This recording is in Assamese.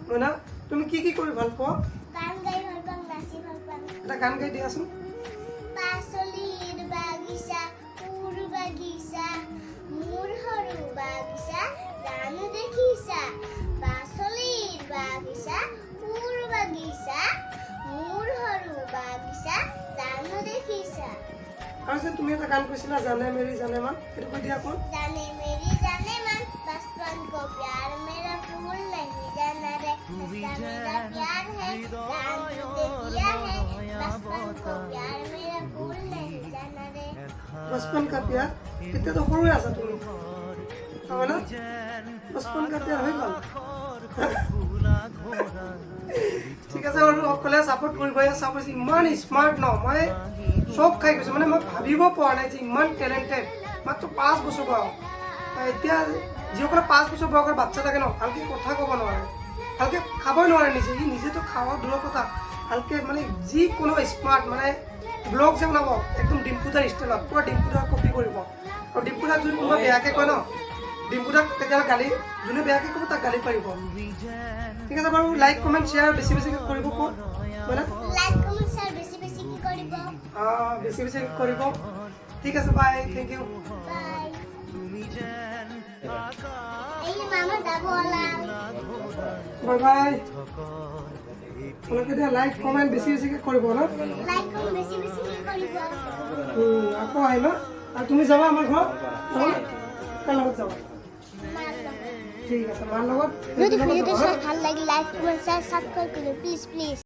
মইনা, তুমি কি কি কৰি ভাল পোৱা? গান গাই ভাল পাওঁ, নাচি ভাল পাওঁ। এটা গান গাই দিয়াচোন। পাচলিৰ বাগিচা, ফুল বাগিচা, মোৰ সৰু বাগিচা জানো দেখিছা? পাচলিৰ বাগিচা, ফুল বাগিচা, মোৰ সৰু বাগিচা জানো দেখিছা? আৰু যে তুমি এটা গান কৈছিলা, জানে মেৰি জানে মান, সেইটো কৈ দিয়া অকণ। जाने मेरी जाने मन, बचपन को प्यार मेरा भूल नहीं जाना रे। सच्चा मेरा प्यार है, जान तुझे दिया है। बचपन को प्यार मेरा भूल नहीं जाना रे। बचपन का प्यार। এতিয়াতো সৰুৱে আছা তুমি, হয় না? बचपन का प्यार হৈ গ'ল। ঠিক আছে বাৰু, সকলোৱে ছাপোৰ্ট কৰিব। চাপোৰ্ট। ইমান স্মাৰ্ট ন, মই চব খাই গৈছোঁ। মানে মই ভাবিব পৰা নাই যে ইমান টেলেণ্টেড, মাত্ৰ 5 বছৰ বয়স। এতিয়া যিসকলে 5 বছৰ বয়সৰ বাচ্ছা থাকে ন, ভালকে কথা ক'ব নোৱাৰে, ভালকে খাবই নোৱাৰে নিজে। সি নিজেতো খোৱা দূৰৰ কথা, ভালকে মানে যিকোনো স্মাৰ্ট, মানে ব্লগ যে বনাব একদম ডিম্পুদাৰ ষ্টাইলত, পূৰা ডিম্পুদাৰ কপি কৰিব। আৰু ডিম্পুদাক যদি কোনোবা বেয়াকে কয় ন, ডিম্পুদাক তেতিয়াহ'লে গালি, যোনে বেয়াকে ক'ব তাক গালি পাৰিব। ঠিক আছে বাৰু, লাইক, কমেণ্ট, শ্বেয়াৰ বেছি বেছিকৈ কৰিব ক'ত, হয় না? লাইক, কমেণ্ট, শ্বেয়াৰ বেছি বেছিকে কৰিব। অঁ, বেছি বেছি কৰিব। ঠিক আছে, বাই, thank U. By. এই মামা যাব ওলাল। Bye bye. আপোনালোকে এতিয়া লাইক, কমেণ্ট বেছি বেছিকৈ কৰিব ন? লাইক, কমেণ্ট বেছি বেছিকে কৰিব। আকৌ আহিবা। আৰু তুমি যাবা আমাৰ ঘৰত? যাবা? কাৰ লগত যাবা? মাৰ লগত। ঠিক আছে, মাৰ লগত। যদি ভিডিঅ'টো চাই ভাল লাগিল, লাইক, কমেণ্ট, শ্বেয়াৰ, ছাবস্ক্ৰাইব কৰিব, প্লিজ প্লিজ।